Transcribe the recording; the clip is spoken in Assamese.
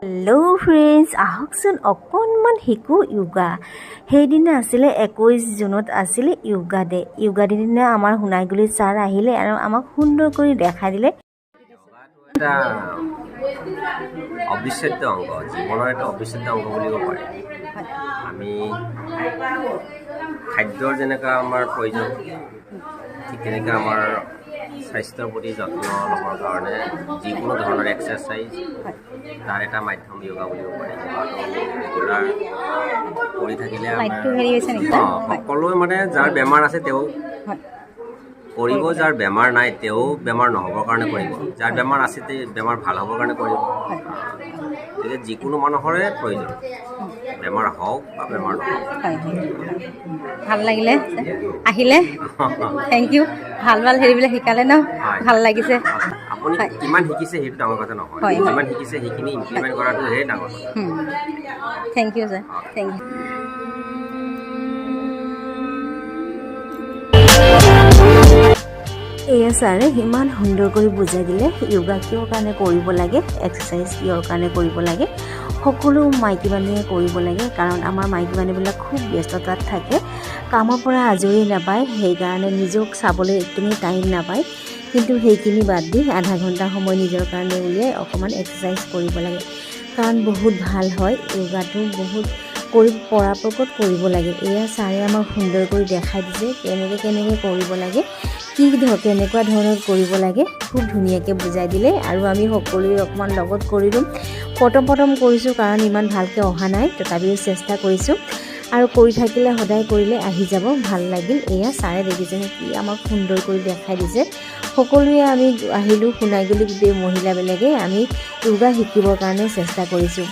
হেল্ল' ফ্ৰেণ্ডছ, আহকচোন অকণমান শিকোঁ য়োগা। সেইদিনা আছিলে 21 জুনত আছিলে য়োগা ডে। য়োগা ডে দিনা আমাৰ সোণাইগুলি ছাৰ আহিলে আৰু আমাক সুন্দৰ কৰি দেখাই দিলে। এটা অবিচ্ছেদ্য অংগ, জীৱনৰ এটা অবিচ্ছেদ্য অংগ বুলিব পাৰি। আমি খাদ্যৰ যেনেকুৱা আমাৰ প্ৰয়োজন, ঠিক তেনেকৈ আমাৰ স্বাস্থ্যৰ প্ৰতি যত্ন ল'বৰ কাৰণে যিকোনো ধৰণৰ এক্সাৰচাইজ, তাৰ এটা মাধ্যম য়োগা বুলিব পাৰি। য়োগাটো আমি ৰেগুলাৰ কৰি থাকিলে আমাৰ লাইটটো হেৰি হৈছে নেকি? অঁ, সকলোৱে মানে যাৰ বেমাৰ আছে তেওঁ কৰিব, যাৰ বেমাৰ নাই তেওঁ বেমাৰ নহ'বৰ কাৰণে কৰিব, যাৰ বেমাৰ আছে তেওঁ বেমাৰ ভাল হ'বৰ কাৰণে কৰিব। গতিকে যিকোনো মানুহৰে প্ৰয়োজন, বেমাৰ হওক বা বেমাৰ নহওক। হয় হয়, ভাল লাগিলে আহিলে। Thank U. ভাল ভাল হেৰিবিলাক শিকালে ন। ভাল লাগিছে। আপুনি কিমান শিকিছে সেইটো ডাঙৰ কথা নহয়। হয়, হয়। যিমান শিকিছে সেইখিনি ইমপ্লিমেণ্ট কৰাটোহে ডাঙৰ কথা। Thank you sir, thank you. এয়া ছাৰে ইমান সুন্দৰ কৰি বুজাই দিলে য়োগা কিয়ৰ কাৰণে কৰিব লাগে, এক্সাৰচাইজ কিয়ৰ কাৰণে কৰিব লাগে। সকলো মাইকী মানুহে কৰিব লাগে, কাৰণ আমাৰ মাইকী মানুহবিলাক খুব ব্যস্ততাত থাকে, কামৰ পৰা আজৰি নাপায়। সেইকাৰণে নিজক চাবলৈ একদমেই টাইম নাপায়। কিন্তু সেইখিনি বাদ দি আধা ঘণ্টা সময় নিজৰ কাৰণে উলিয়াই অকণমান এক্সাৰচাইজ কৰিব লাগে, কাৰণ বহুত ভাল হয়। য়োগাটো বহুত কৰি পৰাপক্ষত কৰিব লাগে। এয়া ছাৰে আমাক সুন্দৰ কৰি দেখাই দিছে কেনেকৈ কেনেকৈ কৰিব লাগে, কি কেনেকুৱা ধৰণত কৰিব লাগে, খুব ধুনীয়াকৈ বুজাই দিলে আৰু আমি সকলোৱে অকণমান লগত কৰিলোঁ। প্ৰথম প্ৰথম কৰিছোঁ কাৰণ ইমান ভালকৈ অহা নাই, তথাপিও চেষ্টা কৰিছোঁ আৰু কৰি থাকিলে, সদায় কৰিলে আহি যাব। ভাল লাগিল। এয়া ছাৰে দেখিছেনে কি আমাক সুন্দৰ কৰি দেখাই দিছে। সকলোৱে আমি আহিলোঁ সোণাইগুলি, গোটেই মহিলাবিলাকে আমি য়োগা শিকিবৰ কাৰণে চেষ্টা কৰিছোঁ।